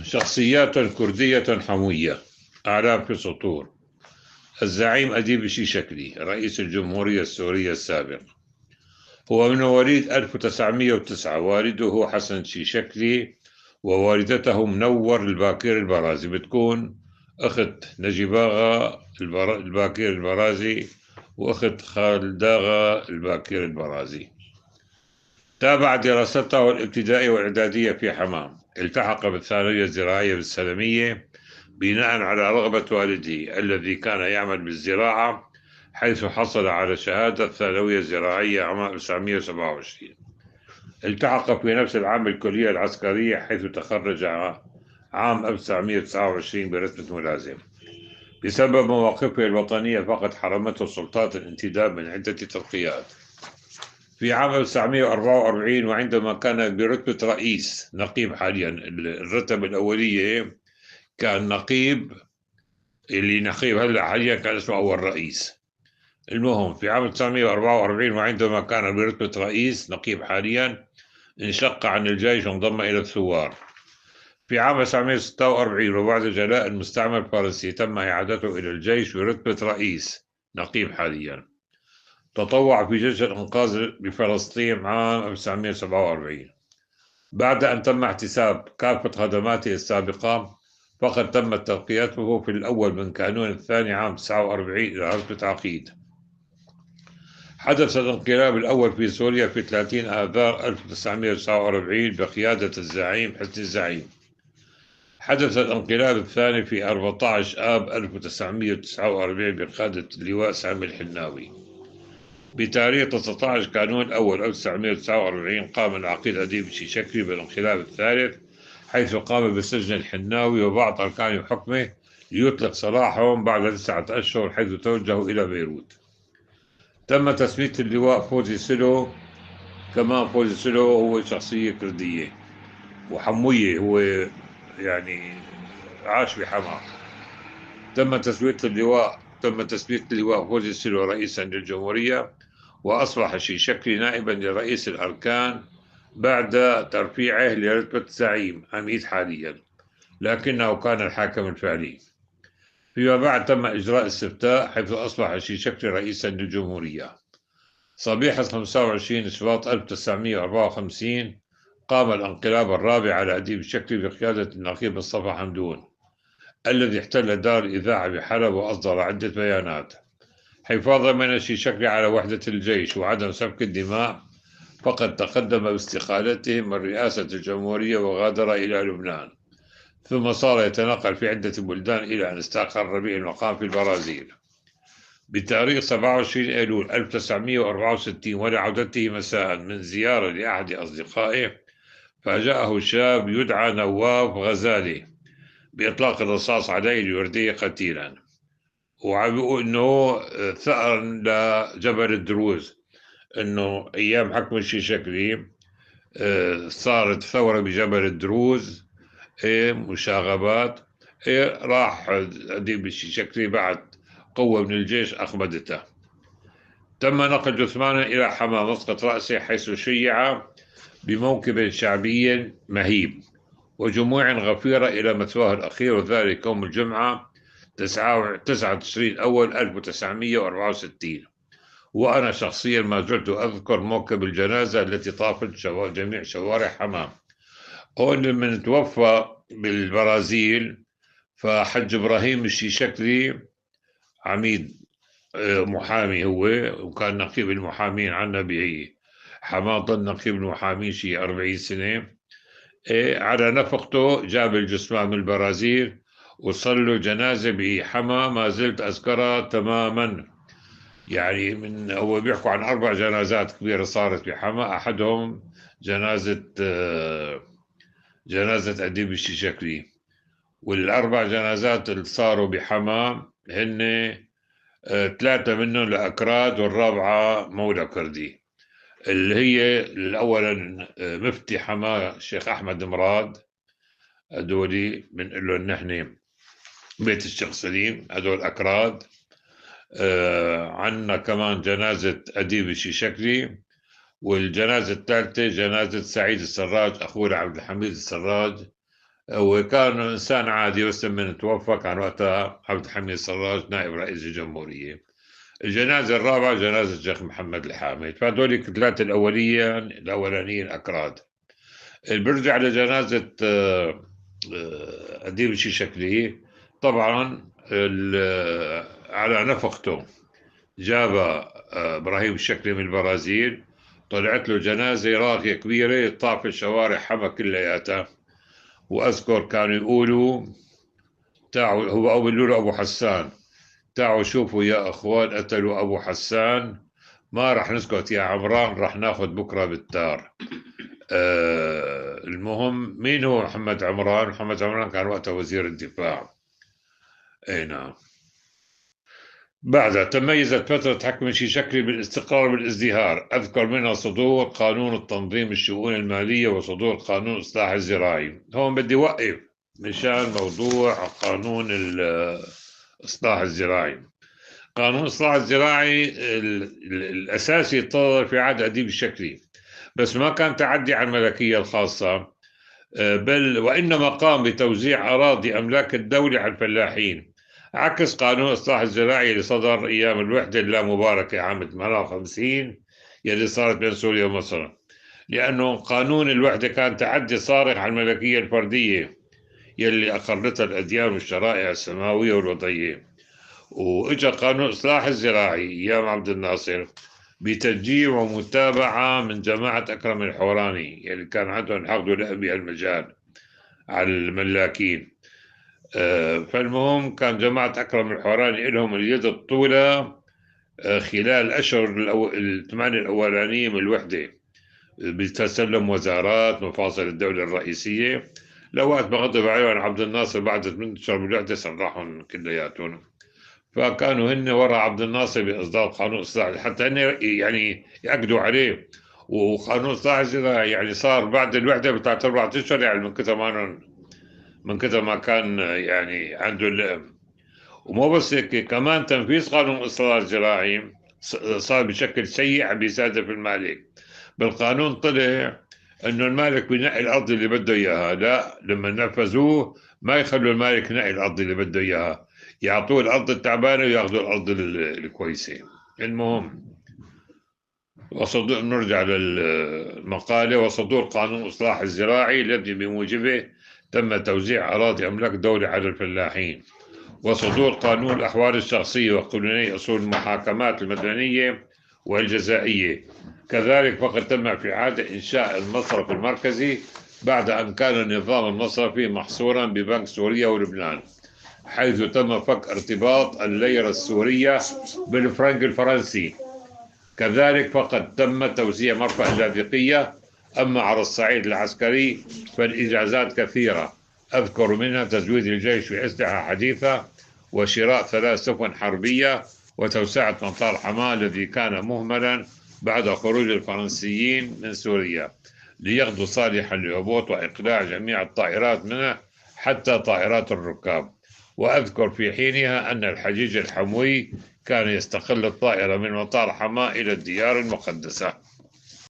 شخصيات كردية حموية، أعلام في سطور. الزعيم أديب الشيشكلي رئيس الجمهورية السورية السابق، هو من مواليد 1909. والده حسن شيشكلي ووالدته منور الباكير البرازي، بتكون أخت نجيب آغا الباكير البرازي وأخت خالد آغا الباكير البرازي. تابع دراسته الابتدائية والإعدادية في حماة. التحق بالثانوية الزراعية بالسلمية بناء على رغبة والده الذي كان يعمل بالزراعة، حيث حصل على شهادة الثانوية الزراعية عام 1927. التحق في نفس العام بالكلية العسكرية، حيث تخرج عام 1929 برتبة ملازم. بسبب مواقفه الوطنية فقد حرمته السلطات الانتداب من عدة ترقيات. في عام 1944 وعندما كان برتبة رئيس نقيب حاليا، الرتب الأولية كان نقيب، اللي نقيب هلا حاليا كان اسمه أول رئيس. المهم في عام 1944 وعندما كان برتبة رئيس نقيب حاليا انشق عن الجيش وانضم إلى الثوار. في عام 1946 وبعد جلاء المستعمر الفرنسي تم إعادته إلى الجيش برتبة رئيس نقيب حاليا. تطوع في جيش الإنقاذ بفلسطين عام 1947. بعد أن تم احتساب كافة خدماته السابقة فقد تمت ترقيته في الأول من كانون الثاني عام 49 إلى رتبة عقيد. حدث الانقلاب الأول في سوريا في 30 آذار 1949 بقيادة الزعيم حسني الزعيم. حدث الانقلاب الثاني في 14 آب 1949 بقيادة اللواء سامي الحناوي. بتاريخ 19 كانون الأول 1949 قام العقيد أديب الشيشكلي بالانقلاب الثالث، حيث قام بسجن الحناوي وبعض أركان حكمه ليطلق سراحهم بعد 9 أشهر، حيث توجهوا إلى بيروت. تم تسمية اللواء فوزي سلو، كمان فوزي سلو هو شخصية كردية وحموية، هو يعني عاش بحماة. تم تسمية اللواء فوزي سلو رئيسا للجمهورية، وأصبح شيشكلي نائبا لرئيس الأركان بعد ترفيعه لرتبة زعيم عميد حاليا، لكنه كان الحاكم الفعلي. فيما بعد تم إجراء استفتاء حيث أصبح شيشكلي رئيسا للجمهورية. صبيحة 25 شباط 1954 قام الانقلاب الرابع على أديب الشكلي بقيادة النقيب مصطفى حمدون الذي احتل دار الإذاعة بحلب وأصدر عدة بيانات. حفاظا من الشيشكلي على وحدة الجيش وعدم سفك الدماء، فقد تقدم باستقالته من رئاسة الجمهورية وغادر إلى لبنان، ثم صار يتنقل في عدة بلدان إلى أن استقر به المقام في البرازيل. بتاريخ 27 أيلول 1964 ولعودته مساء من زيارة لأحد أصدقائه، فاجأه شاب يدعى نواف غزالي بإطلاق الرصاص عليه ليرديه قتيلا. وعم بيقول إنه ثأرا لجبل الدروز، إنه أيام حكم الشيشكلي صارت ثورة بجبل الدروز، مشاغبات، راح أديب الشيشكلي بعد قوة من الجيش أخمدته. تم نقل جثمانه إلى حماة مسقط رأسه، حيث شيع بموكب شعبي مهيب وجموع غفيرة إلى مثواه الأخير، وذلك يوم الجمعة 9 تشرين أول 1964. وأنا شخصيا ما زلت أذكر موكب الجنازة التي طافت جميع شوارع حماة. هون لما توفى بالبرازيل فحج إبراهيم الشيشكلي عميد، محامي هو، وكان نقيب المحامين عنا بحماة، ضل نقيب المحامين شي 40 سنة. على نفقته جاب الجثمان من البرازيل وصلوا جنازة بحما، ما زلت أذكرها تماما. يعني من هو بيحكوا عن 4 جنازات كبيرة صارت بحما، أحدهم جنازة أديب الشيشكلي. والأربع جنازات اللي صاروا بحما هن 3 منهم لأكراد والرابعة مولى كردي، اللي هي الأولا، مفتي حما الشيخ أحمد مراد، هدولي بنقول لهم نحن بيت الشيخ سليم، هدول أكراد. عنا كمان جنازة أديب الشيشكلي، والجنازة الثالثة جنازة سعيد السراج أخوه عبد الحميد السراج. وكان إنسان عادي، بس لما توفى كان وقتها عبد الحميد سراج نائب رئيس الجمهورية. الجنازة الرابعة جنازة الشيخ محمد الحامد. فهدول الثلاثة الأولية الأولانيين أكراد. اللي برجع لجنازة أديب الشيشكلي، طبعا على نفقته جاب إبراهيم الشكلي من البرازيل، طلعت له جنازة راقية كبيرة طاف الشوارع حما كلياتها. وأذكر كانوا يقولوا تعوا، هو أو بيقولوا له أبو حسان، تعوا شوفوا يا أخوان قتلوا أبو حسان، ما رح نسكت يا عمران، رح ناخذ بكرة بالتار. المهم مين هو محمد عمران؟ محمد عمران كان وقتها وزير الدفاع. اي نعم. بعدها تميزت فترة حكم الشيشكلي بالاستقرار والازدهار، أذكر منها صدور قانون التنظيم الشؤون المالية وصدور قانون الإصلاح الزراعي. هون بدي وقف مشان موضوع قانون الإصلاح الزراعي. قانون الإصلاح الزراعي الأساسي طلع في عهد أديب الشكلي، بس ما كان تعدي على الملكية الخاصة، بل وإنما قام بتوزيع أراضي أملاك الدولة على الفلاحين، عكس قانون الإصلاح الزراعي اللي صدر أيام الوحدة اللامباركة عام 58 يلي صارت بين سوريا ومصر، لأنه قانون الوحدة كان تعدي صارخ على الملكية الفردية يلي أقرتها الأديان والشرائع السماوية والوضعية. وإجا قانون الإصلاح الزراعي أيام عبد الناصر بتشجيع ومتابعة من جماعة أكرم الحوراني يلي كان عندهم حقد ولعب بهالمجال على الملاكين. فالمهم كان جماعة أكرم الحوراني لهم اليد الطولة خلال الأشهر الثمانية الأولانية من الوحدة بتسلم وزارات مفاصل الدولة الرئيسية، لوقت ما غضب عليهم عبد الناصر بعد 8 أشهر من الوحدة سرحهم كلياتهم. فكانوا هن وراء عبد الناصر بإصدار قانون إصلاح حتى هن يعني يأكدوا عليه. وقانون إصلاح الزراعي يعني صار بعد الوحدة بثلاث 4 أشهر، يعني من كثر ما كان يعني عنده اللئم. ومو بس هيك، كمان تنفيذ قانون الإصلاح الزراعي صار بشكل سيء عم بيستهدف المالك. بالقانون طلع انه المالك بينقي الارض اللي بده اياها، لا لما نفذوه ما يخلوا المالك ينقي الارض اللي بده اياها، يعطوه الارض التعبانه وياخذوا الارض الكويسه. المهم وصدور، نرجع للمقاله، وصدور قانون الاصلاح الزراعي الذي بموجبه تم توزيع اراضي املاك دوله على الفلاحين، وصدور قانون الاحوال الشخصيه وقانوني اصول المحاكمات المدنيه والجزائيه. كذلك فقد تم في عهد إنشاء المصرف المركزي بعد أن كان النظام المصرفي محصورا ببنك سوريا ولبنان، حيث تم فك ارتباط الليرة السورية بالفرنك الفرنسي. كذلك فقد تم توزيع مرفأ اللاذقية. أما على الصعيد العسكري فالإجازات كثيرة، أذكر منها تزويد الجيش بأسلحة حديثة وشراء 3 سفن حربية وتوسعة مطار حماة الذي كان مهملا بعد خروج الفرنسيين من سوريا ليغدو صالحا للهبوط وإقلاع جميع الطائرات منه حتى طائرات الركاب. وأذكر في حينها أن الحجيج الحموي كان يستقل الطائرة من مطار حماة إلى الديار المقدسة.